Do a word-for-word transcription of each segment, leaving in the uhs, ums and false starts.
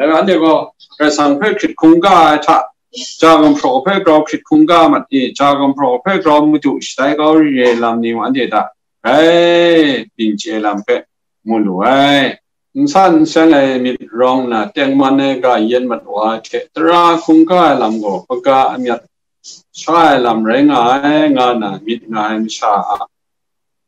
Dai anhte gaw Karai Kasang hpe hkrit hkungga ai hta, ja gumhpraw hpe grau hkrit hkungga mat i, ja gumhpraw hpe grau madu shatai kau re ai lam ni mung anhte hta grai byin chye ai lam hpe mu lu ai. N san n seng ai myit rawng nna, tengman ai ga yen mat wa ai hte tara hkungga ai lam gaw hpaga amyat sha ai lam rai nga ai, nga nna myit nga ai masha a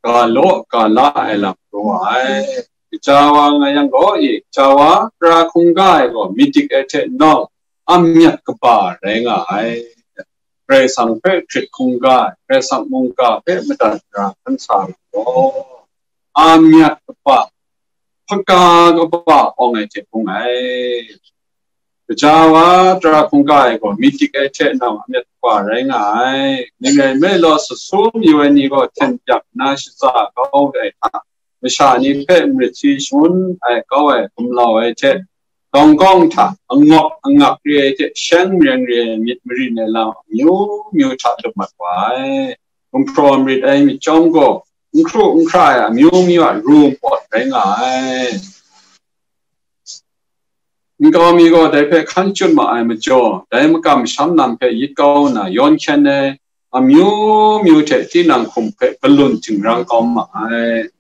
ga law ga la ai lam rai nga ai. Kaja wa nga yang gaw, e, kaja wa tara hkungga ai gaw myit dik ai hte nawng, amyat kaba rai nga ai. Karai Kasang hpe hkrit hkungga ai, Karai Kasang mungga hpe madat ra hkan sa ai gaw, amyat kaba, hpaga kaba awng ai hte bung ai. Kaja wa tara hkungga ai gaw myit dik ai hte nawng amyat kaba rai nga ai. Ning rai nme law, sasum yu ai ni gaw hten pyak nna shaza kau ai hta, masha ni hpe marit si shangun ai kau ai gumlau ai hte, gawng gawng hta angawk angak re ai hte, sheng mareng re ai myit marin ai lam amyu myu hta lup mat wa ai. Gumhpraw marit ai myit chyawm gaw, n hkru n hkra ai amyu myu a ru npawt rai nga ai. Nkau mi gaw dai hpe hkan chyut ma ai majaw, dai makam masham lam hpe yit kau nna yawn hkyen ai, amyu myu hte tinang hkum hpe galun jingrang kau ma ai.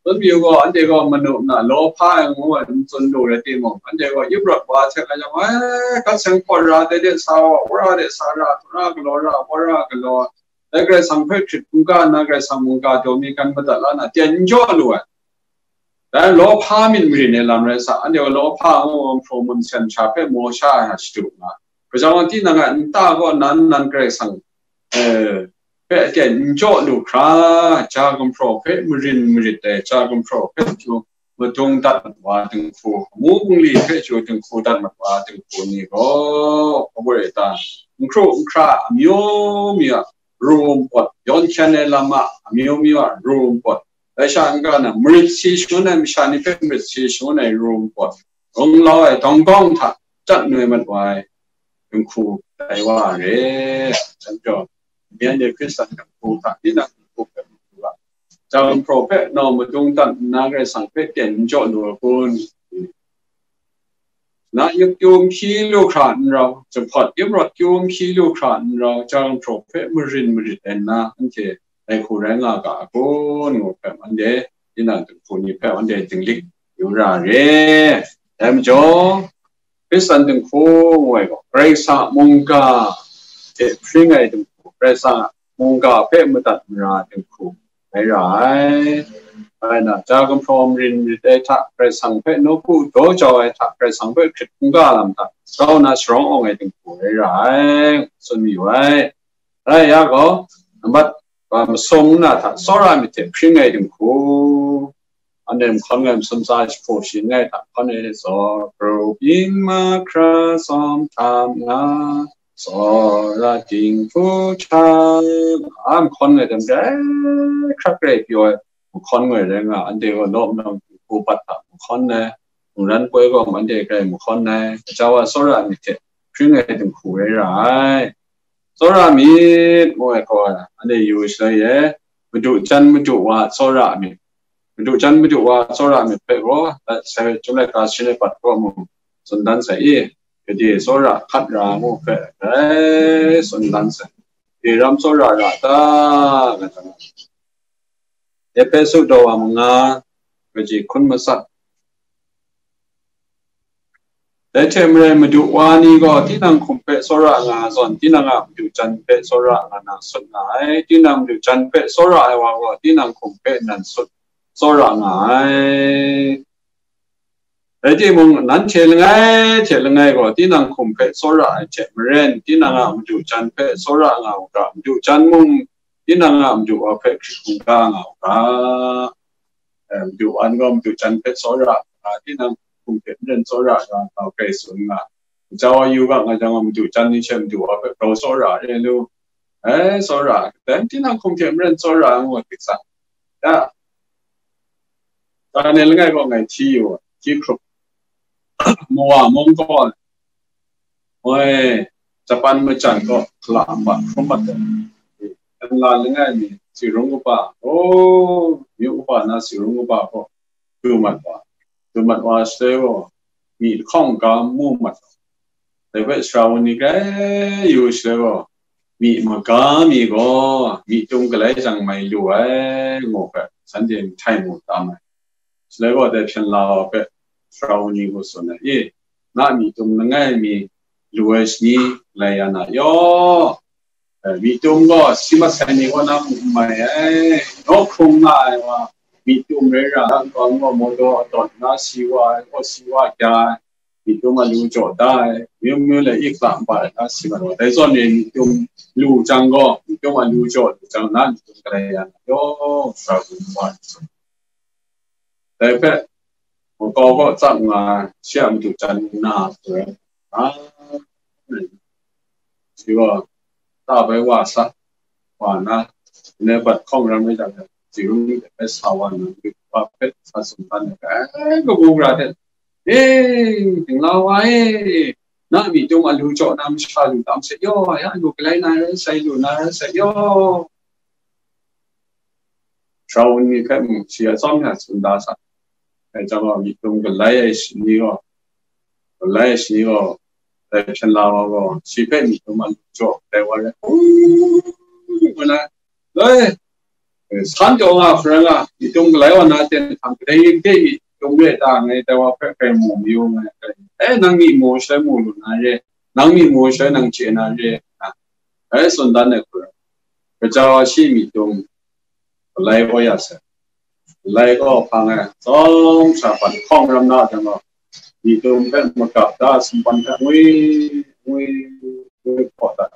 Tsun mayu gaw, anhte gaw manu na lawhpa ai ngu ai n tsun lu rai timung, anhte gaw ip rawt wa hte nga yang, ai, hkat seng hpawt ra, dai de sa wa, wora de sa ra, tara galaw ra, wora galaw, dai Karai Kasang hpe hkrit hkungga nna, Karai Kasang mungga daw mi gan madat la na, tyen n jaw lu ai. Dai lawhpa myit marin ai lam rai sa, anhte gaw lawhpa ngu ai hpraw mun sen sha hpe maw sha ai hta shadu nga, hpa jang gaw, tinang a nta gaw nan nan Karai Kasang, eh, hpe tyen n jaw lu hkra, ja gumhpraw hpe marin marit ai, ja gumhpraw hpe chyu madung dat mat wa ai dinghku, amu bungli hpe chyu dinghku dat mat wa ai dinghku ni gaw, hpa rai ta, n hkru n hkra amyu myu a ru npawt, yawn hkyen ai lam a amyu myu a ru npawt, dai sha n-ga na, marit si shangun ai masha ni hpe marit si shangun ai ru npawt, runglau ai dawng gawng hta chyat noi mat wa ai dinghku tai wa re. Dai majaw, myen de Hkristan dinghku hta tinang dinghku hpe matu ga, ja gumhpraw hpe nawng madung dat nna Karai Kasang hpe tyen n jaw lu ai kun? Na yup kyu n hpyi lu hkra n rau, jahpawt ip rawt kyu n hpyi lu hkra n rau, ja gumhpraw hpe marin marit ai nna, anhte dai hku rai nga ga a kun? Ngu hpe, anhte tinang dinghku ni hpe anhte dinglik yu ra re. Dai majaw, Hkristan dinghku ngu ai gaw, Karai Kasang a mungga hte hpring ai dinghku, Karai Kasang a mungga hpe madat mara ai dinghku rai ra ai. Rai na, ja gumhpraw marin marit ai hta, Karai Kasang hpe nawku daw jau ai hta, Karai Kasang hpe hkrit hkungga lam hta grau nna sharawng awng ai dinghku rai ra ai, tsun mayu ai. Rai ya gaw, nambat, a, masum nna hta tsawra myit hte hpring ai dinghku, anhte mahkawn ngai masum tsa jahku shayin ngai hta hkawn ai zaw, pru byin mahkra tsawm htam nga, tsawra dinghku hta, a, mahkawn ngai dam grai hkrak rai pyaw ai, mahkawn ngai rai nga, anhte gaw law nna dinghku bat hta mahkawn ai, mungran poi gaw anhte grai mahkawn ai, gaja wa tsawra myit hte hpring ai dinghku rai ra ai. Tsawra myit ngu ai gaw, anhte yu shaloi e, madu jan madu wa tsawra myit. Madu jan madu wa tsawra myit hpe gaw, sai Chyum Laika Sashin e pat gaw mung tsun dan sai i, gade tsawra hkat ra ngu hpe grai tsun dan sai. Dai ram tsawra ra ta, nga jang, Ehpesu daw wa manga, kaji hkun matsat. Dai hte maren, madu wa ni gaw tinang hkum hpe tsawra nga ai zawn, tinang a madu jan hpe tsawra nga na sut nga ai. Tinang madu jan hpe tsawra ai wa gaw, tinang hkum hpe nan sut tsawra nga ai. Rai timung, nanhte langai hte langai gaw tinang hkum hpe tsawra ai hte maren, tinang a madu jan hpe tsawra nga u ga, madu jan mung tinang a madu wa hpe hkrit hkungga nga u ga. Eh, madu wa ni gaw madu jan hpe tsawra nga, tinang hkum hte maren tsawra nga, nga u ga, tsun nga. Gaja wa yu ga nga jang, madu jan ni hte madu wa hpe grau tsawra re lu. Eh, tsawra, dan tinang hkum hte maren tsawra ngu ai hte, ya, Daniel langai gaw ngai hti yu, hti hkrup, mawa mung gaw, moi, Japan majan gaw hkala mbat hkrum mat ai, nla langai mi, si rung kaba, o, myu kaba na si rung kaba gaw, du mat wa, du mat wa shaloi gaw, myi lahkawng ga mu mat. Dai hpe sara wun ni grai yu shaloi gaw, myi maga mi gaw myi tum galai jang mai lu ai, ngu hpe, shanhte htai mu tam ai. Shaloi gaw dai hpyen la wa hpe sara wun ni gaw tsun ai, "E, na myi tum langai mi lu ai shani galai ya na yaw, eh, myi tum gaw si mat sai ni kaw na mung n mai ai, naw hkrung nga ai wa, myi tum rai ra, nang gaw mawdaw atawn na si wa ai, gaw si wa kya ai, myi tum a lu jaw da ai, myu myu le ik la npa ai na si mat wa, dai zawn e myi tum lu jang gaw, myi tum a lu jaw lu jang na myi tum galai ya na yaw, sara wun ni wa ai." Dai hpe, makau kaw tsap nga ai, shi a madu jan nna, a, shi gaw, ta bai wa sa, wa na, ne bat hkawng ram ai jang, Jerusalem hpe sa wa nna, wa hpe sa tsun dan ai, ai, kabu gara hte, "E, dingla wa e, na myi tum a lu jaw na masha lu tam se yaw, ya lu galai na rai sai, lu na rai sai yaw." Sara wun ni hpe mung shi atsawm hta tsun da sa. Dai jang gaw, myi tum galai ai shani gaw, galai ai shani gaw, dai hpyen la wa gaw, shi hpe myi tum a lu jaw ai wa rai, ngu na, dai, eh, san jaw nga hparan nga, myi tum galai wa na ten htam kadai yin hte myi tum re ta ngai, dai wa hpe hkrai mu mayu ngai, eh, nang myi mu shaloi mu lu na re, nang myi mu shaloi nang chye na re, na, dai tsun dan ai hku rai, kaja wa shi myi tum, galai gaw ya sai. Galai gaw hpang ai, tsawm sha hpan hkawng ram na jang gaw, myi tum hpe magap da, sumpan hpe ngwi, ngwi, ngwi hkaw dat.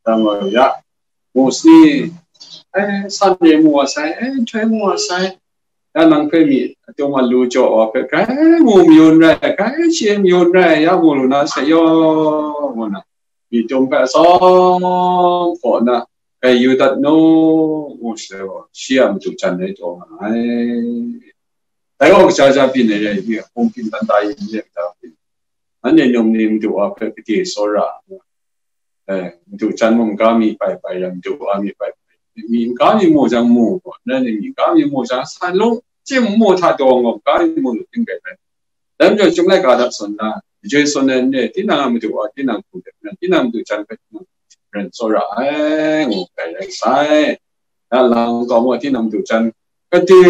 Jang gaw ya, mu sani, eh, san re mu wa sai, eh, nhtoi mu wa sai. Ya nang hpe myi tum a lu jaw wa hpe, grai mu mayu n rai, grai chye mayu n rai, ya mu lu na sai yaw, ngu na, myi tum hpe atsawm hkaw na, grai yu dat nu, ngu shaloi gaw, shi a madu jan rai taw nga ai. Dai gaw kaja ja byin ai rai i, hpung byin dan da yin re kaja byin. Anhte num ni madu wa hpe gade tsawra, eh, madu jan mung ga mi pai pai rai, madu wa mi pai pai. Myi ga mi mu jang mu gaw, nang ni myi ga mi mu jang, san lung, chye mu hta daw gaw, ga mi mu lu ting rai rai. Dai majaw, Chyum laika hta tsun na, majoi tsun ai n re, tinang a madu wa, tinang hku de, tinang madu jan hpe, tinang jan tsawra ai, ngu rai rai sai. Ya lang gaw mu, tinang madu jan, gade,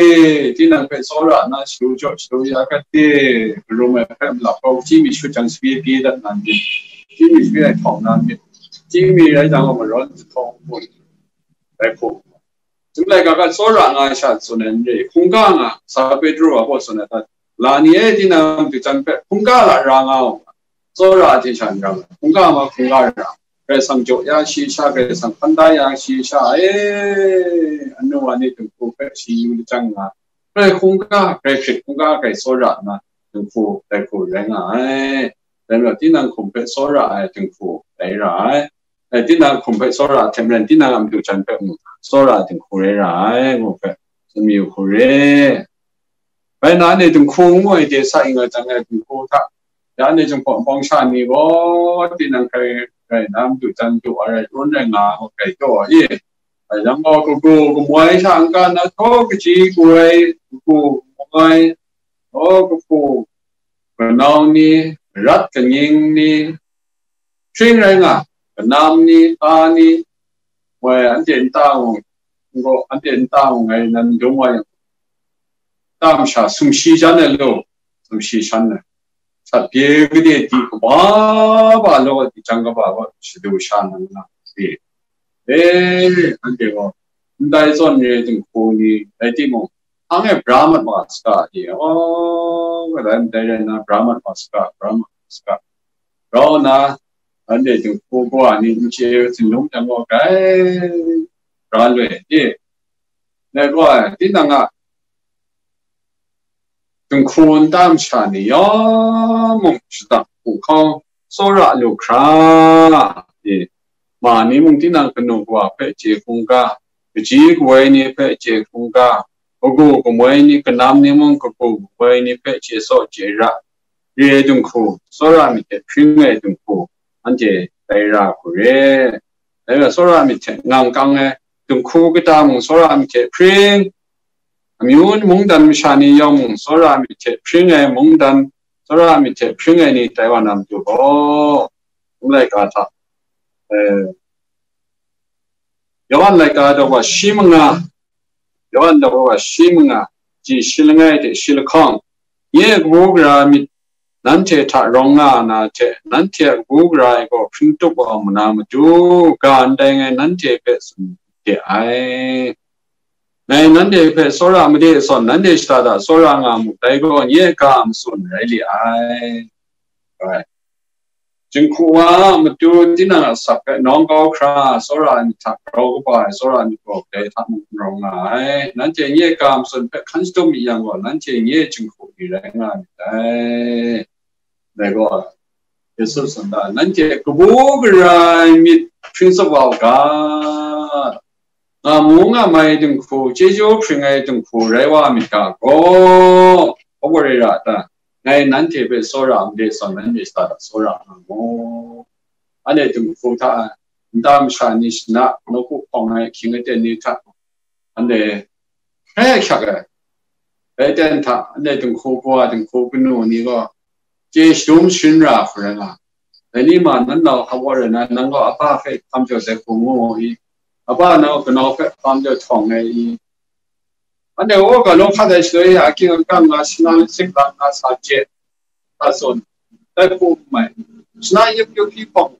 tinang hpe tsawra na, shalu jaw, shalu ya, gade, karum ai hpe malap gaw, chyi mi shut jang, sabi pyi dat na myit, chyi mi sabi ai htawng na myit, chyi mi rai jang gaw, marawn jahtawng hpun, rai hku. Chyum laika hta tsawra nga ai sha tsun ai n re, hkungga nga, Sa Petru a baw tsun ai hta, la ni e, tinang madu jan hpe hkungga la ra nga u, tsawra ai hte sha n ra, hkungga ma hkungga ra, Karai Kasang jaw ya shi sha, Karai Kasang hpan da ya shi sha, e, anu wa ni dinghku hpe shi yu lajang nga, Karai hkungga, Karai hkrit hkungga, Karai tsawra na dinghku, dai hku rai nga ai. Dai majaw, tinang hkum hpe tsawra ai dinghku dai ra ai. Eh, tinang hkum hpe tsawra ai hte maren, tinang a madu jan hpe mung tsawra ai dinghku rai ra ai, ngu hpe tsun mayu hku re. Bai na, anhte dinghku ngu ai de sa ing ai jang, ngai dinghku hta, ya anhte Jinghpaw Wunpawng sha ni gaw, tinang hkrai rai na, madu jan du ai rai, run rai nga ai, ngu hkrai taw ai. Bai yang gaw, kagu kamwai sha n-ga na, htaw kaji kawai, kagu kamwai, htaw kagu kanau ni, rat kanying ni, hpring rai nga, kanam ni, ta ni, woi, anhte nta mung, n-gaw, anhte nta mung ngai nan dum wa yang, nta masha sumshi jan ai law, sumshi shan ai, sat pye gade di kaba ba law, di jang kaba ba shadu sha na nga, di, e, anhte gaw, ndai zawn re dinghku ni, rai timung, hpang e bra mat wa saga, di, aw, kadai ndai rai nna, bra mat wa saga, bra mat wa saga, grau nna, anhte dinghku kawa ni n chye ai tsinlung jang gaw, grai bra loi, di, dai gaw, tinang a dinghku nta masha ni yawng mung shadang hku hkau tsawra lu hkra, e, ma ni mung tinang kanu kawa hpe chye hkungga, kaji kawai ni hpe chye hkungga, kagu kamwai ni, kanam ni mung kagu kawai ni hpe chye saw chye ra, re ai dinghku, tsawra myit hte hpring ai dinghku, anhte tai ra hku re. Dai wa tsawra myit hte ngang kang ai dinghku kata mung tsawra myit hte hpring, amyu mungdan masha ni yawng mung tsawra myit hte hpring ai mungdan tsawra ai myit hte hpring ai ni tai wa na matu gaw, Rum laika hta, eh, Yawhan laika daw wa shi manga, Yawhan daw wa shi manga, ji shi langai hte shi lahkawng, nye a kabu gara myit nanhte hta rawng nga na hte, nanhte a kabu gara ai gaw hpring tup wa mu na matu, ga ndai ngai nanhte hpe tsun de ai. Ngai nanhte hpe tsawra made zawn, nanhte shada da tsawra nga mu, dai gaw nye a ga a matsun rai li ai. Right. Jinghku wa a matu tinang a asak hpe nawng kau hkra, tsawra ai myit hta grau kaba ai tsawra ai myit gaw kadai hta mung n rawng nga ai. Nanhte nye a ga a matsun hpe hkan shatup mi yang gaw, nanhte nye a jinghku ni rai nga myit dai. Dai gaw, Yesu tsun da, nanhte kabu gara ai myit hpring tsawp wa u ga, nga mu nga mai dinghku, chyeju hpring ai dinghku rai wa myit ga gaw, hpa wa rai ra ta? Ngai nanhte hpe tsawra made zawn, nanhte shada da tsawra nga mu. Anhte dinghku hta, nta masha ni shana, nawku hpawng ai ahkying aten ni hta, anhte hkrai ahkyak ai. Dai aten hta, anhte dinghku kawa, dinghku kanu ni gaw, chye shadum sharin ra hkrum rai nga. Dai ni ma, nan nau hkap wa rai na, nang gaw aba hpe hkam jaw dai hku ngu i? Aba nau kanau hpe hkam jaw htawng ai i? Anhte gaw ga lawng hkat ai shaloi, aking akang nga, shana zik lang nga, sa je, sa tsun, dai hku n mai. Shana yip yup hpyi hpawng,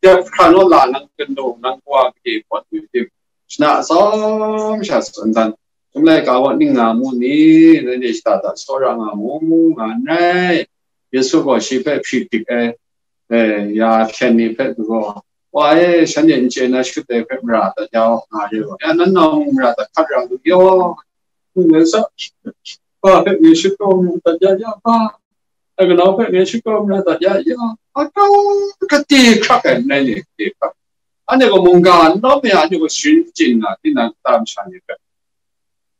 dep hkra naw la, nang kanu, nang kawa gade pawt yu tim, shana atsawm sha tsun dan. Rum laika gaw ning nga mu ni? Nanhte shada da tsawra nga mu, nga n rai. Yesu gaw shi hpe hpri dik ai, eh, ya hpyen ni hpe du gaw, "Wa e, shanhte n chye na shut ai hpe mara dat ya u," nga re gaw, "Ya, nan nau mung mara dat hkat ra lu yaw, ngu ai sa, hpa hpe ngai shut kau mara dat ya ya, hpa, ai kanau hpe ngai shut kau mara dat ya ya, hpa kau kate hkrak ai, n rai ni, kate hkrak." Anhte gaw mungga n lawm ai, anhte gaw sharin chyin na, tinang kata masha ni hpe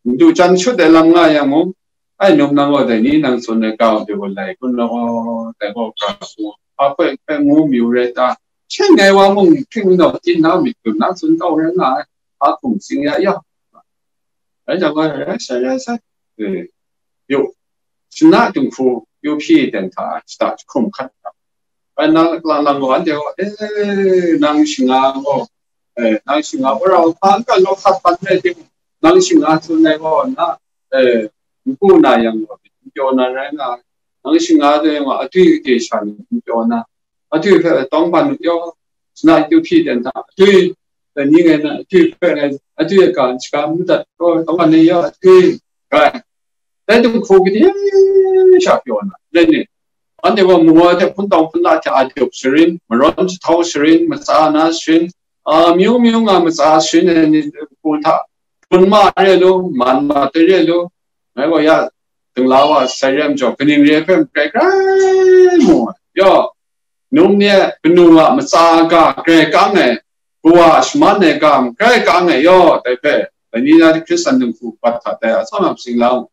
madu jan shut ai lam nga yang mung, "Ai, num nang gaw dai ni nang tsun ai ga de gaw lai kun law, dai gaw ga hku, hpa hpe hpe ngu mayu rai ta? Shen ngai wa mung hpring nau tin na myit gun na tsun kau rai nga ai, hpa hkum tsing ya ya." Rai jang gaw, rai sai, rai sai. Eh, yu, shana dinghku yu hpyi ten hta, shada jahkum hkat hta. Bai nang lang lang gaw, anhte gaw, "Eh, nang shinga gaw, eh, nang shinga wora hpa n kan law hkat ban rai tim, nang shinga tsun ai gaw na, eh, n ku na yang gaw, n pyaw na rai nga, nang shinga de gaw, atwi de sha ni n pyaw na, atwi hpe tawng ban u yaw, shana yu hpyi ten hta, atwi, eh, ni ngai na, atwi hpe ngai, atwi a ga n shaga n madat, tawng ban ni yaw, atwi, rai." Dai dinghku gade sha pyaw na, rai ni? Anhte gaw mungwa hte hpun tawng hpun la hte adup sharin, marawn jahtau sharin, matsa na sharin, a, myu myu nga matsa sharin ai ni hku hta, hpun ma re lu, man ma re lu, ngai gaw ya dingla wa sai re ai majaw, kaning re ai hpe makrai krai mu ai. Yaw, num ni e kanu a matsa ga grai kang ai, kawa shaman ai ga grai kang ai yaw, dai hpe, dai ni na Hkristan dinghku bat hta dai atsawm lam sing lau,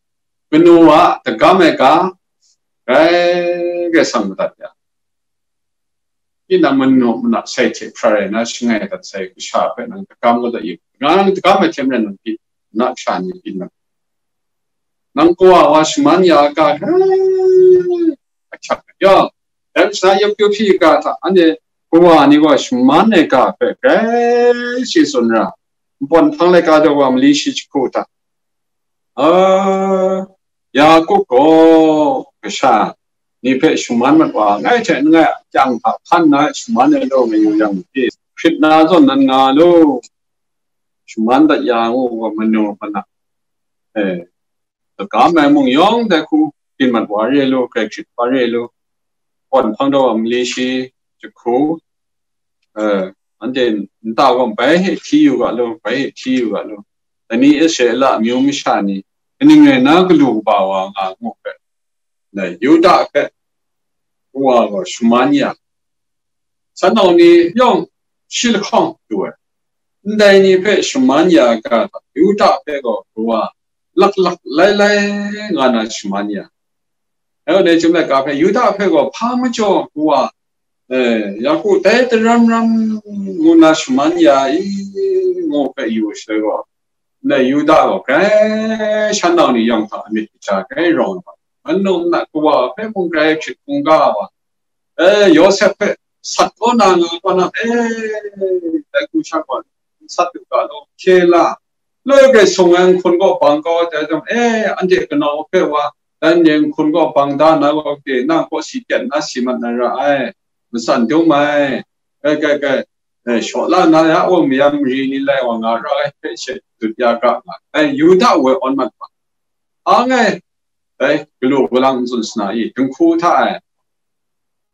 kanu a dagam ai ga grai grai sang madat ya. Tinang manu mana sai hte hpra rai na shangai dat sai kasha hpe nang dagam kau dat yu, nang dagam ai hte maren nang pyi, na kasha ni pyi nang, nang kawa wa shaman ya ga grai ahkyak ai. Yaw, dai shana yup yup hpyi ga hta, anhte kawa ni gaw shaman ai ga hpe grai shi tsun ra, npawt nhpang laika daw wa mali shi jahku hta, a, Yaku gaw kasha ni hpe shaman mat wa, ngai hte n ngai a, kyang hta hkan na shaman ai law mayu yang pyi, hkrit na zawn nan nga lu, shaman dat ya ngu gaw manu mana, eh, dagam ai mung yawng dai hku byin mat wa re lu, grai hkrit wa re lu, npawt nhpang daw wa mali shi jahku, eh, anhte nta gaw bai hte hti yu ga lu, bai hte hti yu ga lu, dai ni Israela amyu masha ni, kaning rai nna galu kaba wa nga ngu hpe, dai Yuda hpe kawa gaw shaman ya, sanau ni yawng shi lahkawng du ai. Ndai ni hpe shaman ya ga hta, Yuda hpe gaw kawa laklak lailai nga na shaman ya. Dai gaw, dai chyum laika hpe, Yuda hpe gaw hpa majaw kawa, eh, Yaku dai daram ram ngu na shaman ya i, ngu hpe yu shaloi gaw, ndai Yuda gaw grai shan nau ni yawng hta a myit kaja grai rawng ai hpa, Manu nat kawa hpe mung grai hkrit hkungga wa, e, Yawsep hpe sat kaw na nga kaw na, e, dai hku sha gaw, sat lu ga law, hkye la, loi grai sung ai nhkun gaw bang kau ai dai jang, e, anhte kanau hpe wa, dai nye nhkun gaw bang da na gaw, de nang kaw si pyan na si mat na ra ai, matsan dum ai, kai, kai, kai, e, shaw la na ya, wa mayam mari ni lai wa nga ra ai hpe she dut ya ga nga ai, Yuda woi awn mat wa, ang ai, dai, galu galang n tsun sana i, dinghku hta e,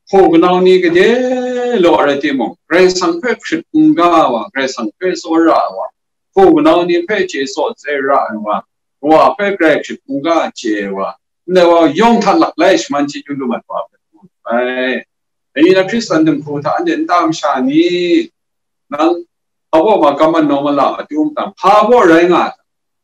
hpaw kanau ni gade law rai timung, Karai Kasang hpe hkrit hkungga wa, Karai Kasang hpe tsawra wa, hpaw kanau ni hpe chye tsaw tsai ra ai wa, Kawa hpe grai hkrit hkungga chye ai wa, ndai wa yawng hta laklai shaman chyeju lu mat wa hpe, ai, dai ni na Hkristan dinghku hta anhte nta masha ni, nang hpa baw ma kamman naw ma la a, tu mung, hpa baw rai nga,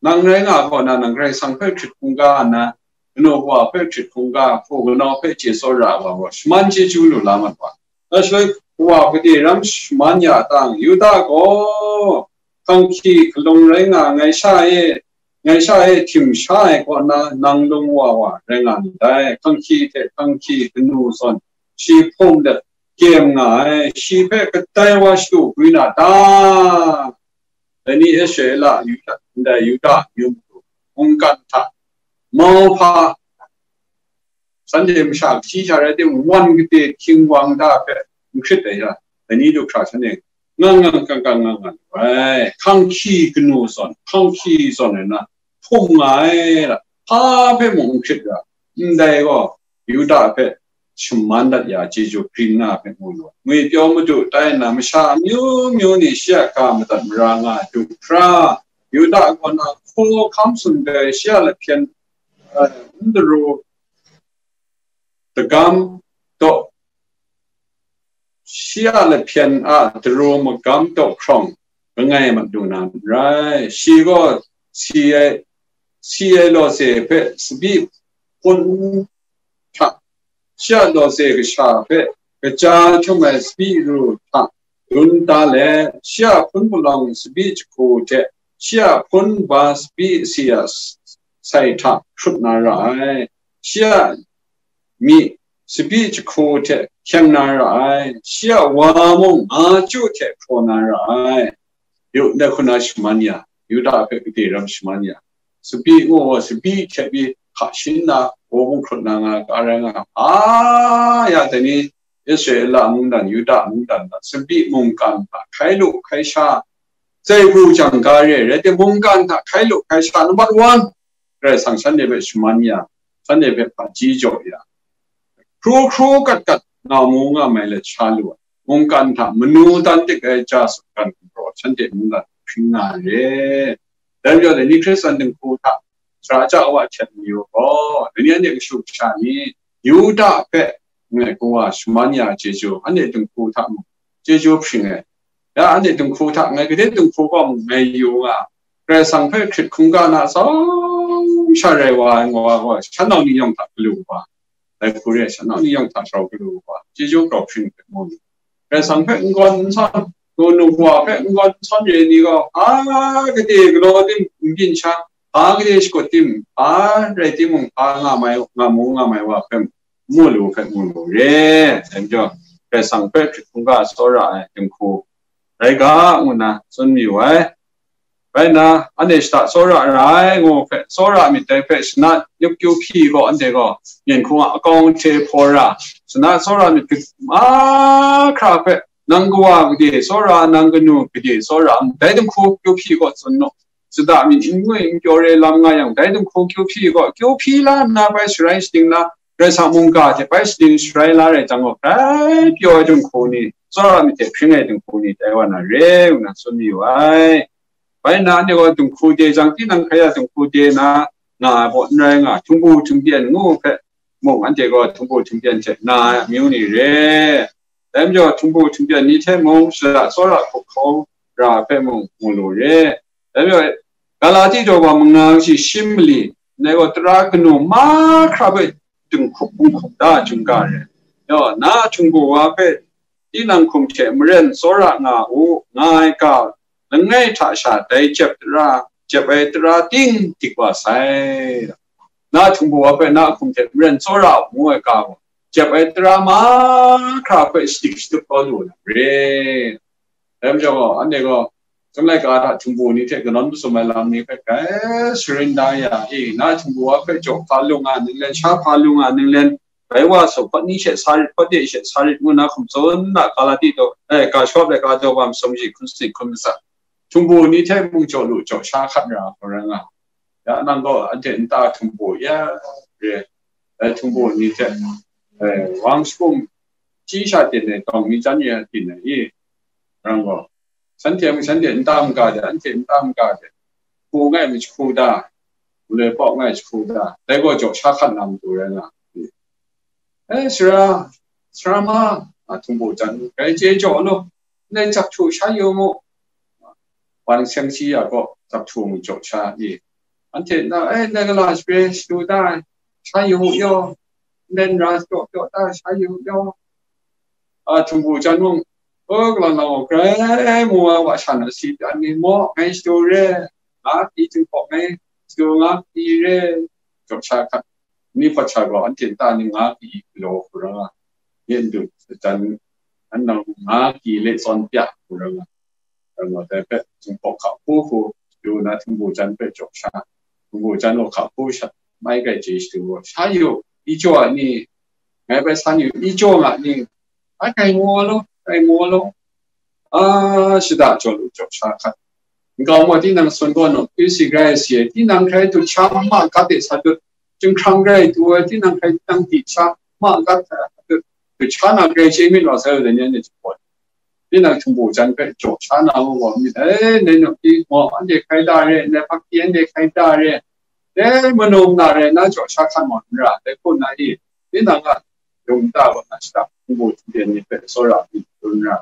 nang rai nga kaw na, nang Karai Kasang hpe hkrit hkungga nna, kanu kawa hpe hkrit hkungga, hpaw kanau hpe chye tsawra wa gaw, shaman chyeju lu la mat wa. Dai shaloi, kawa gade ram shaman ya tang, Yuda gaw, hkangki hkalung rai nga, ngai sha e, ngai sha e htim sha ai kaw na, nang lung wa wa rai nga ndai, hkangki hte hkangki kanu zawn shi hpung let, kyem nga ai, shi hpe kadai wa shadu gwi na ta? Dai ni Israela, Yuda, ndai Yuda amyu matu, mungkan hta, mau hpa, shanhte masha kahti sha rai timung, wan gade hkying wang da hpe n hkrit ai sha, dai ni du hkra shanhte ngang ngang kang kang nga nga lu ai, hkang hkyi kanu zawn, hkang hkyi zawn ai na, hpung nga ai, hpa hpe mung n hkrit ra, ndai gaw, Yuda hpe shaman dat ya chyeju grin na hpe mu lu ai. Ngwi pyaw madu tai nna, masha amyu myu ni shi a ga madat mara nga ai du hkra, Yuda kaw na hkaw hkam tsun ai shi a lahpyen, eh, n daru dagam daw, shi a lahpyen a daru magam daw hkrawng langai mat lu na n rai. Shi gaw si ai, si ai lawze hpe tsabyi hpun hta, shi a lawze kasha hpe kaja htum ai tsabyi ru hta dun da let, shi a hpun palawng tsabyi jahku hte shi a hpun ba tsabyi si a sai hta hkrut na ra ai. Shi a myi tsabyi jahku hte hkyeng na ra ai. Shi a wa mung maju hte hkraw na ra ai. Yu, ndai hku na shaman ya, Yuda hpe gade ram shaman ya, tsabyi ngu ai tsabyi hte pyi hka shin na, wa mung hkrut na nga, ka rai nga, a ya dai ni, Israela mungdan, Yuda mungdan hta, tsabyi mungkan hta hkai lu hkai sha, zai pru jang ga re, rai timung, mungkan hta hkai lu hkai sha, number one, Karai Kasang shanhte hpe shaman ya, shanhte hpe hpaji jaw ya, hkru hkru kat kat nga mu nga mai let sha lu ai, mungkan hta manu dan tik ai ja sutgan gumhpraw shanhte mungdan hpring nga ai re. Dai majaw, dai ni Hkristan dinghku hta sara ja wa hten mayu gaw, dai ni anhte kashu kasha ni Yuda hpe ngai kawa shaman ya chyeju, anhte dinghku hta mung chyeju hpring ai. Ya, anhte dinghku hta ngai gade dinghku gaw mung ngai yu nga, Karai Kasang hpe hkrit hkungga na tsawm sha rai wa ai wa gaw, shan nau ni yawng hta galu wa, dai hku re, shan nau ni yawng hta grau galu wa, chyeju grau hpring hpe mu lu. Karai Kasang hpe n-gawn n-sawn, nu nu wa hpe n-gawn n-sawn re ni gaw, a, gade galaw tim n byin sha, a, gade shakut tim, a, rai timung, a, nga mai, nga mu, nga mai wa hpe mu lu hpe mu lu re. Dai majaw, Karai Kasang hpe hkrit hkungga tsawra ai dinghku rai ga, ngu nna tsun mayu ai. Rai nna, anhte shada tsawra ra ai, ngu hpe, tsawra myit dai hpe, shana yup kyu hpyi gaw, anhte gaw, myen hkung a akawng hte hpaw ra, shana tsawra myit mahkra hpe, nang kawa gade tsawra, nang kanu gade tsawra, dai dinghku kyu hpyi gaw tsun naw. Shada myit n ngwi n pyaw re lam nga yang, dai dinghku kyu hpyi gaw, kyu hpyi la nna bai sharai shating la, Karai Kasang mungga hte bai shating sharai la rai jang gaw, grai pyaw ai dinghku ni, tsawra myit hte hpring ai dinghku ni, tai wa na re, ngu na tsun mayu ai. Bai nna, anhte gaw dinghku de jang, tinang hkrai a dinghku de na nga ai baw n rai nga, htingbu htingpyan ngu hpe mung, anhte gaw htingbu htingpyan hte na ai amyu ni re. Dai majaw, htingbu htingpyan ni hte mung, shada tsawra hkrup hkawng ra hpe mung mu lu re. Dai majaw, Galati daw wa manga kashi shi mali, ndai gaw tara kanu mahkra hpe dinghkup hkungkup da chyum ga re. Yaw, na htingbu wa hpe tinang hkum hte maren tsawra nga u, nga ai ga langai hta sha dai jep tara, jep ai tara ting dik wa sai. na htingbu wa hpe na hkum hte maren tsawra u ngu ai ga gaw, jep ai tara mahkra hpe shadik shatup kau lu na re. Dai majaw gaw, anhte gaw, Chyum laika hta htingbu ni hte kanawn mazum ai lam ni hpe grai sharin da ya i, na htingbu wa hpe jaw hpa lu nga ninglen, sha hpa lu nga ninglen, bai wa saw, hpawt ni she sa rit, hpawt de she sa rit ngu na hkum tsun na, Galati daw, eh, ga shawp laika daw wa masum shi hkun sanit hkun matsa. Htingbu ni hte mung jaw lu jaw sha hkat ra hkau rai nga. Ya nang gaw anhte nta htingbu ya re, eh, htingbu ni hte, eh, wang shakum chyi sha ten ai, tawng mi jan ya ten ai i, nang gaw, shanhte mung shanhte nta maga de, anhte nta maga de, hku ngai mi jahku da, galoi pawk ngai jahku da, dai gaw jaw sha hkat na matu rai nga. Eh, sara, sara ma, a, htingbu jan, grai chye jaw lu, ndai jak htu sha yu mu. Wan seng si ya gaw, jak htu mu jaw sha i. Anhte na, eh, ndai gala shape shadu da, sha yu mu yaw, ndai nra jaw jaw da, sha yu mu yaw. A, htingbu jan mung, o, kalang lang gaw, grai mu wa, wa sha na si pyan ni maw, ngai shadu re, nga pyi htingkawk ngai shadu nga pyi re, jaw sha hkat, ni hpawt sha gaw, anhte nta ni nga pyi galaw hkru ra, yen du, jan, an nang nga pyi le tsawn pya hkru ra, dai hpe, htingkawk hka hku hku, shadu na htingbu jan hpe jaw sha, htingbu jan gaw hka hku sha, mai grai chye shadu gaw, sha yu, i jaw a ni, ngai bai san yu, i jaw nga ni, a, grai mu wa law, grai mu wa law, a, shada jaw lu jaw sha hkat. Nkau gaw tinang sun gaw nawk, P C grai si ai, tinang hkrai du sha ma gat de sa dut, jinghkrang grai du ai, tinang hkrai tinang di sha ma gat sa dut, du sha na grai chye myit wa sai u dai ni, anhte jahpawt. Tinang htingbu jan hpe jaw sha na u gaw myit, eh, ndai nawk di gaw anhte hkrai da re, ndai hpakdi anhte hkrai da re, dai manum na rai na jaw sha hkat maw n ra, dai hku na i, tinang a, yawng nta gaw na shada htingbu htingpyan ni hpe tsawra myit dun ra.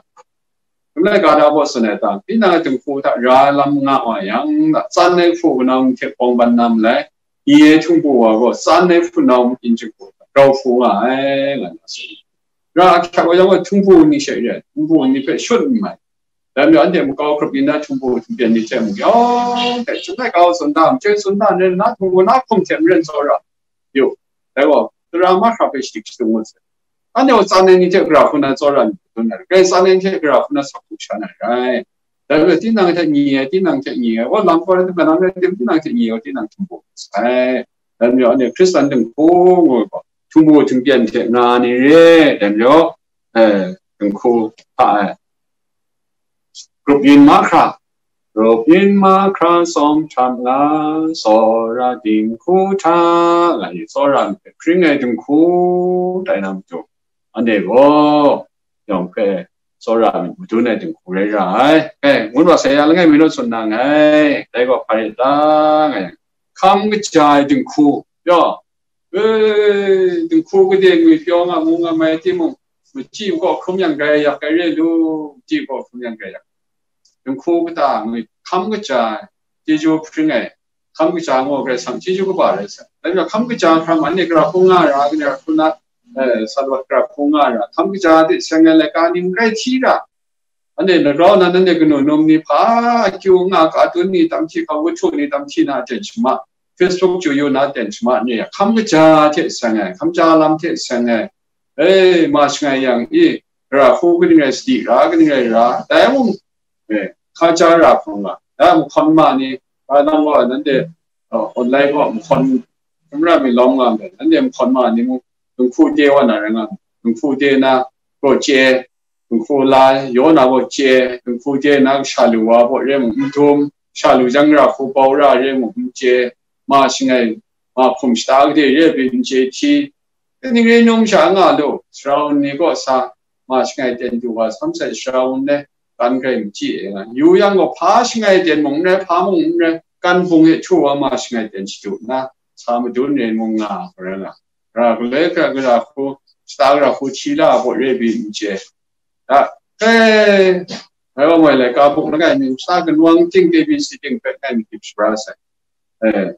Chyum laika hta baw tsun ai ta, tinang a dinghku hta ra lam nga wa yang, tsan ai hpu kanau hte bawng ban na malai, nye ai htingbu wa gaw tsan ai hpunau makin jinghku hta grau hpu nga ai, nga na tsun. Ra ahkyak wa yang gaw, htingbu ni she re ai, htingbu ni hpe shut n mai. Dai majaw, anhte makau grup yin na htingbu htingpyan ni hte mung yawng hte, Chyum laika hta tsun da, machyoi tsun da, na htingbu na hkum hte maren tsawra yu. Dai gaw, tara mahkra hpe shadik shadung ngut sai. Anhte gaw tsan ai ni hte gara hku na tsawra myit dun ai, grai tsan ai ni hte gara hku na sa hku sha na rai. Dai majaw, tinang hte nye ai, tinang hte nye ai, wa lam gaw rai tim, kanang rai tim, tinang hte nye ai, tinang htingbu sai. Dai majaw, anhte Hkristan dinghku ngu gaw, htingbu htingpyan hte nga ni re, dai majaw, eh, dinghku hta ai. Grup yin mahkra, grup yin mahkra tsawm htam nga, tsawra dinghku hta, nga i tsawra myit hpe hpring ai dinghku tai na matu, anhte gaw yawng hpe tsawra myit madun ai dinghku rai ra ai. Eh, ngun wa sai ya langai mi naw tsun na nngai, dai gaw hpa rit la nga yang, hkam kaja ai dinghku, yaw, e, dinghku gade ngwi pyaw nga mu nga mai timung, machyi makaw hkrum yang grai yak ai re lu, machyi makaw hkrum yang grai yak. Dinghku kata ngwi hkam kaja ai, chyeju hpring ai, hkam kaja ngu Karai Kasang chyeju kaba rai sai. Dai majaw hkam kaja hkra ma, anhte gara hku nga ra, gara hku na, eh, salawt gara hku nga ra, hkam kaja hte seng ai laika ni n rai hti ra. Anhte larau nan, anhte kanu num ni hpa akyu nga, katun ni tam hti, hkau wahtu ni tam hti na ten shama, Facebook chyu yu na ten shama ni, hkam kaja hte seng ai, hkam ja lam hte seng ai, e, ma shangai yang i, gara hku kaning rai sadi ra, kaning rai ra, dai mung, e, hka ja ra hkrum nga, dai mung hkawn ma ni, a, nang gaw nanhte, uh, online gaw nhkawn, hkrum ra mi lawm nga ndai, nanhte nhkawn ma ni mung, dinghku de wa na rai nga, dinghku de na, gaw chye, dinghku la, yaw na gaw chye, dinghku de na, kasha lu wa baw re mung n dum, sha lu jang ra hku bau ra re mung n chye, ma shangai, ma hkum shata gade re ai pyi n chye hti, kaning rai num sha nga lu, sara wun ni kaw sa, ma shangai ten du wa, sam sai sara wun le, kan grai machyi e nga. Yu yang gaw, hpa shangai ten mung n rai, hpa mung n rai, kan hpung e htu wa ma shangai ten shadu nna, sa madun re mung nga, hkra nga. Ra galoi hkra gara hku, shata gara hku hti la ai baw re ai pyi n chye. Da, e, ngai wa moi laika buk langai mi, sa kanwang ting, A B C ting hpe ngai mi dip shabra sai. E.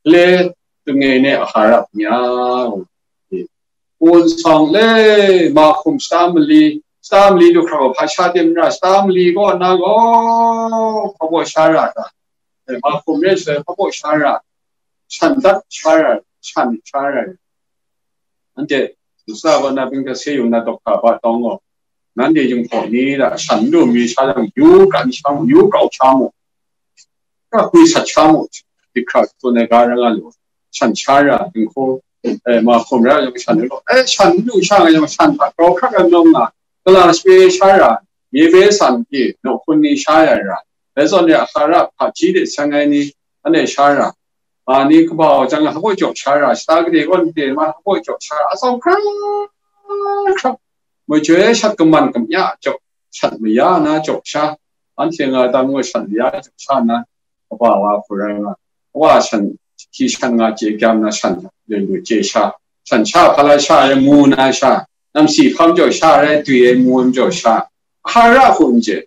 Le, tunge ne a hara nya, un sawng le, ma hkum shata mali, shata mali du hkra gaw hpa sha tim n ra, shata mali kaw na gaw, hpa baw sha ra ta, e, ma hkum re shaloi hpa baw sha ra, shan dat sha ra, shan sha ra. Anhte, Lusa gaw na bing hta se yung na dawk hta ba tawng gaw, nanhte yung hpaw ni da, shan lu mi sha yang, yu kan sha mu, yu grau sha mu, ka hui sat sha mu, di hkra tsun ai ga ra nga lu, shan sha ra, dinghku, eh, ma hkum ra yang shan lu, eh, shan lu sha nga yang shan hta grau hkrak ai nawng nga, kala shape sha ra, mye be san pyi, nawk hkun ni sha ya ra, dai zawn re a hka ra hpaji de seng ai ni, anhte sha ra, a ni kaba wa jang hpaw jaw sha ra, shata gade gawn gade ma hpaw jaw sha ra, atsawm hkra hkra, majoi shat kaman kamya jaw, shat maya na jaw sha, anhte nga dam ngu shat maya jaw sha na, kaba wa hku rai nga, wa shan, hti shan nga chye kyam na shan, le lu chye sha, shan sha hpa la sha ai mu na sha, namsi hpam jaw sha rai, dwi ai mu ai majaw sha, hkra hku n chye.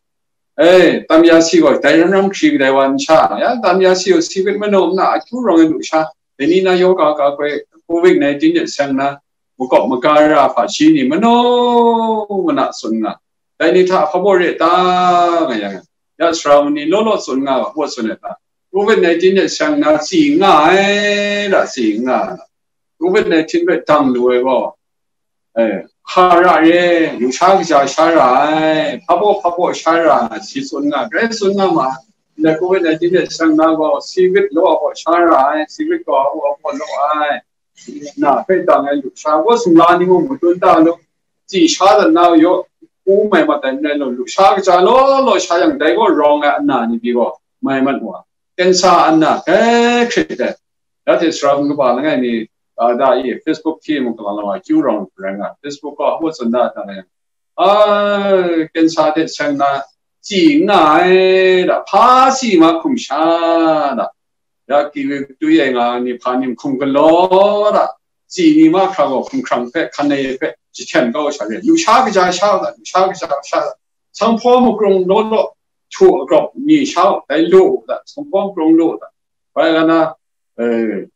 Eh, tam ya si gaw, dai ram ram hkri kadai wa n sha, ya, tam ya si gaw, si vit manu na akyu rawng ai lu sha, dai ni na yoga ka koi, covid nineteen de seng na, makawp maga ra hpaji ni manu mana tsun nga, dai ni hta hpa baw re ta nga yang, ya sara ni law law tsun nga, hpa baw tsun ai ta, covid nineteen de seng na tsi nga ai, da tsi nga, covid nineteen hpe dang lu ai gaw, eh, hkra re, lusha kaja sha ra ai, hpa baw hpa baw sha ra ai, si tsun nga, grai tsun nga ma, ndai covid nineteen de seng na gaw, si vit law a baw sha ra ai, si vit gaw a baw a baw law ai, na hpe dang ai lusha gaw sumla ni mung matun ta lu, tsi sha dan na yaw, u mai mat ai n rai law, lusha kaja law law sha yang, dai gaw rawng ai ana ni pyi gaw, mai mat wa, kensa ana, eh, hkrit ai, ya hte sara kaba langai mi, ah, da i, Facebook hti mung kalang lawa, kyu rawng rai nga, Facebook gaw hpa tsun da, da ai, ah, kensa hte seng na, tsi n nga ai, da, hpa si ma hkum sha, da, ya, kiwi tui ai nga ni hpa ni hkum galaw, da, tsi ni ma hkra gaw hkum hkrang hpe, hkan ai hpe, jahten kau sha re, lusha kaja sha, da, lusha kaja sha, da, sanghpaw makrung law law, htu agrawp ni sha u, dai lu u, da, sanghpaw makrung lu u, da, bai ga na, eh,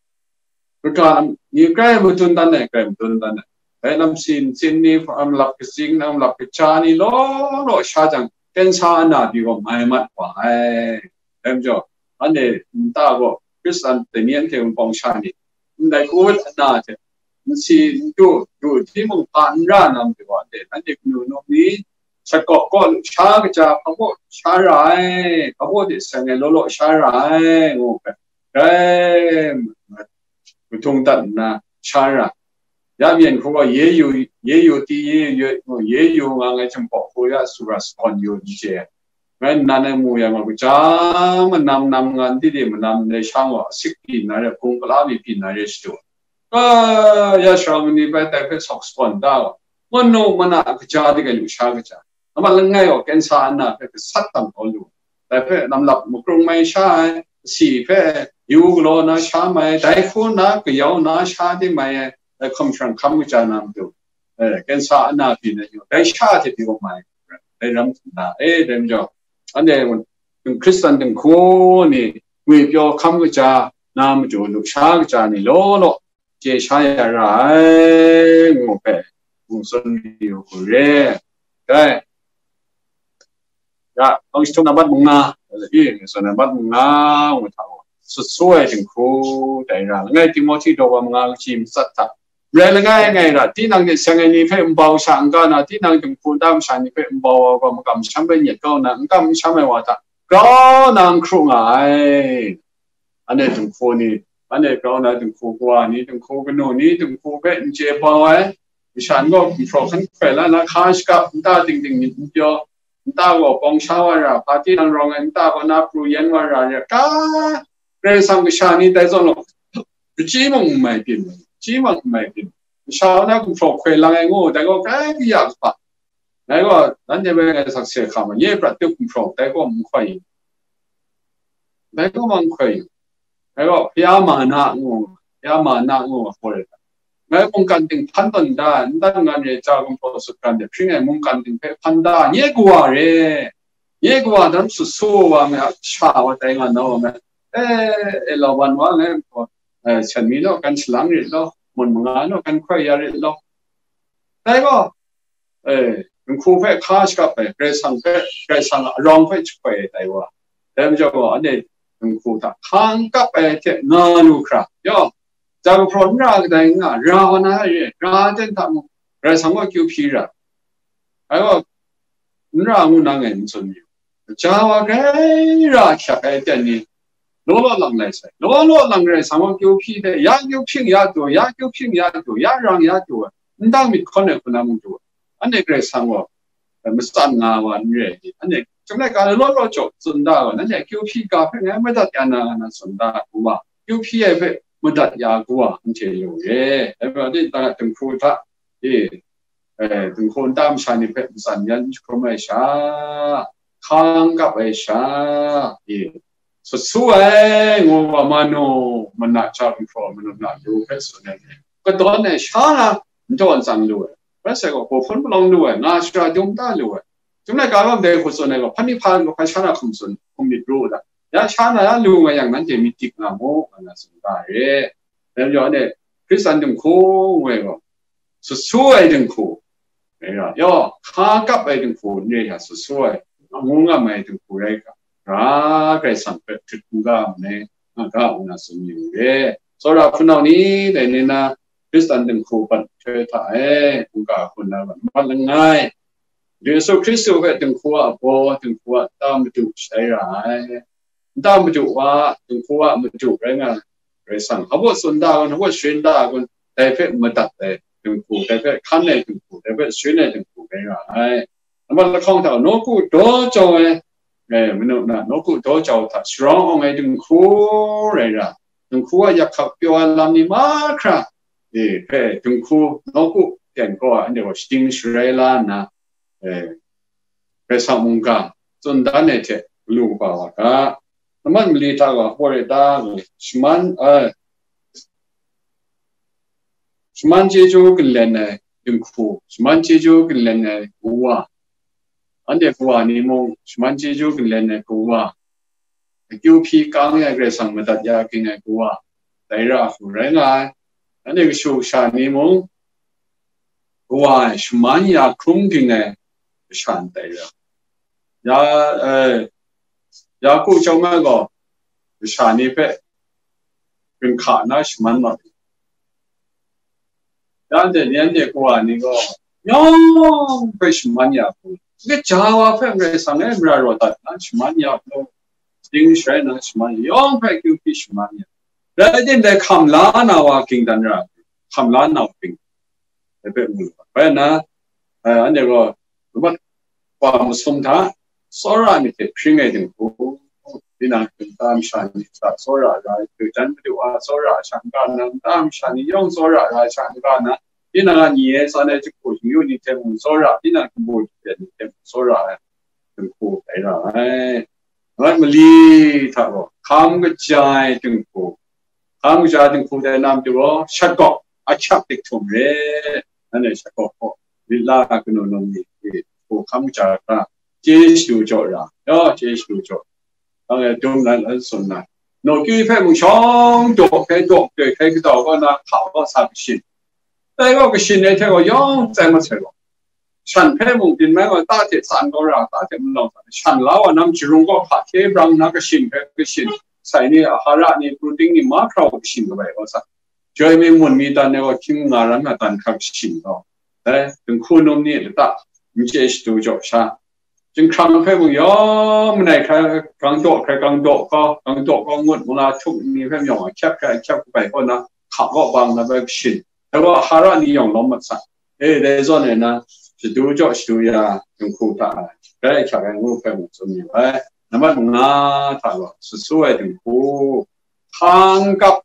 kaga lam ni grai matun dan ai, grai matun dan ai. Dai lam sin, sin ni, lam lap katsing, lam lap kaja ni law law sha jang, kensa ana pyi gaw mai mat wa ai. Dai majaw, anhte nta gaw, Hkristan dai ni anhte Wunpawng sha ni, ndai covid ana hte, n si, n du, du timung hpa n ra na majaw, anhte, anhte kanu num ni, shat kawp kaw lu sha kaja, hpa baw sha ra ai, hpa baw de seng ai law law sha ra ai, ngu hpe, grai, gudung dat nna sha ra. Ya myen hku gaw, Yeyu, Yeyu ti, Yeyu, Yeyu nga ngai chyum hpaw hku ya, sura sakawn yu n chye. Ngai nnan e mu yang gaw, kaja manam nam nga, n di di manam ndai sha gaw, asik pyi nna re, hpung kala mi pyi nna re shadu. Ka ya sara mani bai dai hpe sawk sakawn da gaw, manu mana kaja de gai lu sha kaja. Amat langai gaw, kensa ana hpe gasat tam kau lu. Dai hpe lam lap makrung mai sha ai, si hpe yu galaw na sha mai, dai hku na kayau na sha di mai ai, dai hkum hkrang hkam kaja na matu, eh, kensa ana pyi na yu, dai sha hte pyi wa mai, dai ram hkum na, eh, dai majaw, anhte Hkristan dinghku ni ngwi pyaw hkam kaja na matu, lusha kaja ni law law, chye sha ya ra ai, ngu hpe, ngu tsun yu hku re. Dai, ya, Hpang jahtum nambat manga, i, ngu tsun nambat manga, ngu hta gaw, sut su ai dinghku, dai ra, langai Timohti daw wa manga kaji matsat hta, rai langai ngai ra, tinang hte seng ai ni hpe nbau sha n ga na, tinang dinghku nta masha ni hpe nbau wa gaw, makam masham bai nyet kau nna, n kam n sham ai wa hta, grau na n hkru nga ai. Anhte dinghku ni, anhte grau na dinghku kawa ni, dinghku kanu ni, dinghku hpe n chye bau ai, masha n gaw gumhpraw hkan hkoi la na, hka shakap, nta ting ting myit n pyaw, nta gaw pawng sha wa ra, hpa tinang rawng ai, nta gaw na pru yen wa ra re, ka, Karai Kasang kasha ni dai zawn gaw, kachyi mung n mai byin, kachyi mung n mai byin, masha na gumhpraw hkoi lang ai ngu, dai gaw grai kaya kaba, dai gaw, nanhte bai ngai sakse hkam ai, nye prat tup gumhpraw, dai gaw n hkoi, dai gaw n hkoi, dai gaw, Hpya ma na ngu, Hpya ma na ngu, hkoi, ngai mungkan ting hpan tawn da, n dan ngan re, ja gumhpraw sutpran de hpring ai mungkan ting hpe hpan da, nye kawa re, nye kawa dan sut su wa me, sha wa tai nga na wa me, e, e, lau wan wa ngai, e, sen mi naw kan shalang rit law, mun manga naw kan hkoi ya rit law. Dai gaw, e, dinghku hpe hka shakap ai, Karai Kasang hpe, Karai Kasang a arawng hpe jahkoi ai tai wa. Dai majaw gaw, anhte dinghku hta hkang kap ai hte nga lu hkra, yaw, ja gahpraw n ra kadai nga, ra wa na re, ra ten hta mung, Karai Kasang gaw kyu hpyi ra. Ai gaw, n ra ngu na ngai n tsun yu. Ja wa grai ra hkyak ai ten ni, law law lang lai sai. Law law lang Karai Kasang gaw kyu hpyi hte, ya kyu hpyi ya tu, ya kyu hpyi ya tu, ya rang ya tu, ndang myit hkawn ai hku na mung tu, anhte Karai Kasang gaw, eh, matsan nga wa n re ai, anhte chyum laika law law jaw tsun da wa, nanhte akyu hpyi ga hpe ngai madat ya na, na tsun da ai hku wa, akyu hpyi ai hpe madat ya hku wa, anhte lu re. Dai majaw, dinghku hta, e, eh, dinghku nta masha ni hpe matsan yan jahkrum ai sha, hkang kap ai sha, e, sut su ai, ngu wa, manu mana ja gumhpraw manu na lu hpe tsun ai, kadawn ai sha na, n dawn tsang lu ai, rai sai gaw, hpaw hpun palawng lu ai, nga shara dum ta lu ai, chyum laika lam dai hku tsun ai gaw, hpan ni hpa gaw hpa sha na hkum tsun, hkum myit ru u da, ya sha na ya lu nga yang, nanhte myit dik nga mu, nga na tsun ga re. Dai majaw, anhte Hkristan dinghku ngu ai gaw, sut su ai dinghku, rai ra, yaw, hka kap ai dinghku n re hta, sut su ai, ngu ngam ai dinghku rai ga, ra, Karai Kasang hpe hkrit hkungga ai, nga ga, ngu na tsun yu re. Tsawra hpunau ni, dai ni na, Hkristan dinghku bat nhtoi hta e, hkungga hkun na mat langai, Yesu Hkristu hpe dinghku a baw, dinghku a nta madu shatai ra ai. Nta madu wa, dinghku a madu rai nga ai Karai Kasang, hpa baw tsun da ai kun, hpa baw sharin da ai kun, dai hpe madat ai dinghku, dai hpe hkan ai dinghku, dai hpe sharin ai dinghku rai nga ai. Nambat lahkawng hta nawku daw jau ai, eh, manu na nawku daw jau hta sharawng awng ai dinghku rai ra, dinghku a yak hkak pyaw ai lam ni mahkra, eh, hpe dinghku nawku ten kaw ai, anhte gaw shading sharai la nna, eh, Karai Kasang mungga tsun dan ai hte galu kaba wa ga. Nambat mali hta gaw, hpaw re ta, shaman, eh, shaman chyeju ginlen ai dinghku, shaman chyeju ginlen ai kawa, anhte kawa ni mung shaman chyeju ginlen ai kawa, akyu hpyi kang ya ai Karai Kasang madat ya ging ai kawa, dai ra hku rai nga ai. Anhte kashu kasha ni mung, kawa e shaman ya hkrum ging ai kasha ndai ra. Ya, eh, ya ku chyawm ai gaw, kasha ni hpe ginhka na shaman mat ai. Ya anhte ni, anhte kawa ni gaw, yawng hpe shaman ya hku, kaja wa hpe Karai Kasang e mara raw dat na shaman ya hku, ding sharai na shaman ya, yawng hpe akyu hpyi shaman ya. Rai timung, dai hkam la na wa ging dan ra, hkam la na wa ging, dai hpe mu lu ai. Bai nna, eh, anhte gaw, lamat wa masum hta, tsawra myit hte hpring ai dinghku, tinang nta masha ni hta tsawra ra ai, hkritan madu a tsawra sha n ga nna, nta masha ni yawng tsawra ra ai sha n ga nna, tinang a ni e tsan ai jahku shingyu ni hte mung tsawra, tinang hpaw jahten ni hte mung tsawra ai dinghku rai ra ai. Rai mali hta gaw, hkam kaja ai dinghku, hkam kaja dinghku dai na matu gaw, shat gawk ahkyak dik htum re, nanhte shat gawk hpaw, lit la ai kanu num ni, hku hkam kaja hta, chye shadu jaw ra, yaw, chye shadu jaw, dang e dum lan lan tsun na, nawku hpe mung shawng daw hkrai daw hkrai hkrai kadau kaw na hka kaw sa kashin, dai gaw kashin ai hte gaw yawng tsai masai gaw, shan hpe mung byin mai gaw, ta hte tsan kau ra, ta hte malawng sa, shan la wa nam jarung gaw hka hkye brang nna kashin hpe kashin, sai ni, ahara ni, pruting ni, mahkra gaw kashin kabai kau sa, joi mi, mun mi, dan ai gaw hkying nga ran nga dan hkra kashin gaw, dai dinghku num ni lata n chye shadu jaw sha, jinghkrang hpe mung yawng manai hkrai, gang daw hkrai, gang daw kau, gang daw kau ngut, mung la htuk ni hpe yawng ahkyak hkrai, ahkyak kabai kaw na, hka kaw bang na bai kashin, dai gaw ahara ni yawng lawm mat sa. E, dai zawn e na, shadu jaw shadu ya dinghku hta, grai ahkyak ai ngu hpe mung tsun yu ai. Nambat manga hta gaw, sut su ai dinghku, hkang kap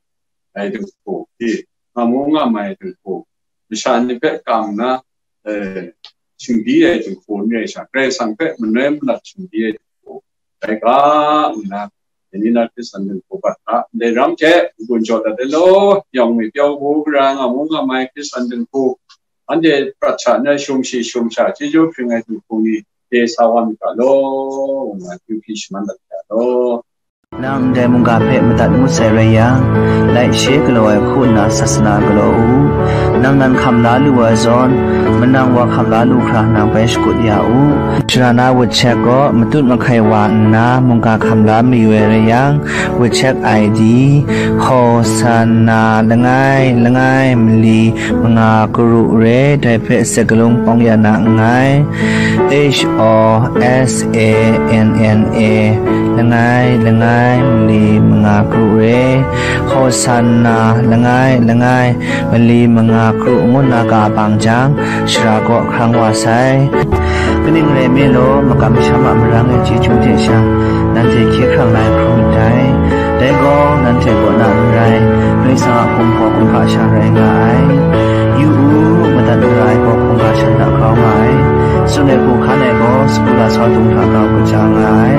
ai dinghku, i, nga mu nga mai ai dinghku, masha ni hpe kam nna, eh, shingdi ai dinghku n rai sha, Karai Kasang hpe manoi manat shingdi ai dinghku, dai ga nna, dai ni na Hkristan dinghku bat hta, ndai ram hte n-gun jaw dat ai law, yawng mi pyaw hku gara nga mu nga mai Hkristan dinghku, anhte prat sha nna shum shi shum sha chyeju hpring ai dinghku ni de sa wa myit ga law, ngu nna akyu hpyi shaman dat ga law. Nang ndai mungga hpe madat ngut sai rai yang, laishe galaw ai hku nna sasana galaw u. Nang nan hkam la lu ai zawn, manang wa hkam la lu hkra nang bai shakut ya u. Shara na WeChat gaw matut mahkai wa nna mungga hkam la mayu ai rai yang, WeChat I D, Hosanna langai langai mali manga karu re, dai hpe sakalung pawng ya na nngai. H O S A N N A langai langai mali manga karu re, Hosanna langai langai mali manga karu ngu nna ga bang jang, shara kaw hkrang wa sai. Kaning rai nme law, makam masham a marang ai chyeju hte sha, nanhte hkye hkrang la ai hkrum myit dai. Dai gaw, nanhte kaw na n rai, Karai Kasang a hkum gaw kumhpa sha rai nga ai. Yu u, madat mara ai gaw hkungga shan hta grau nga ai. Tsun ai hku hkan ai gaw, sagu lasau dung hta grau kaja nga ai.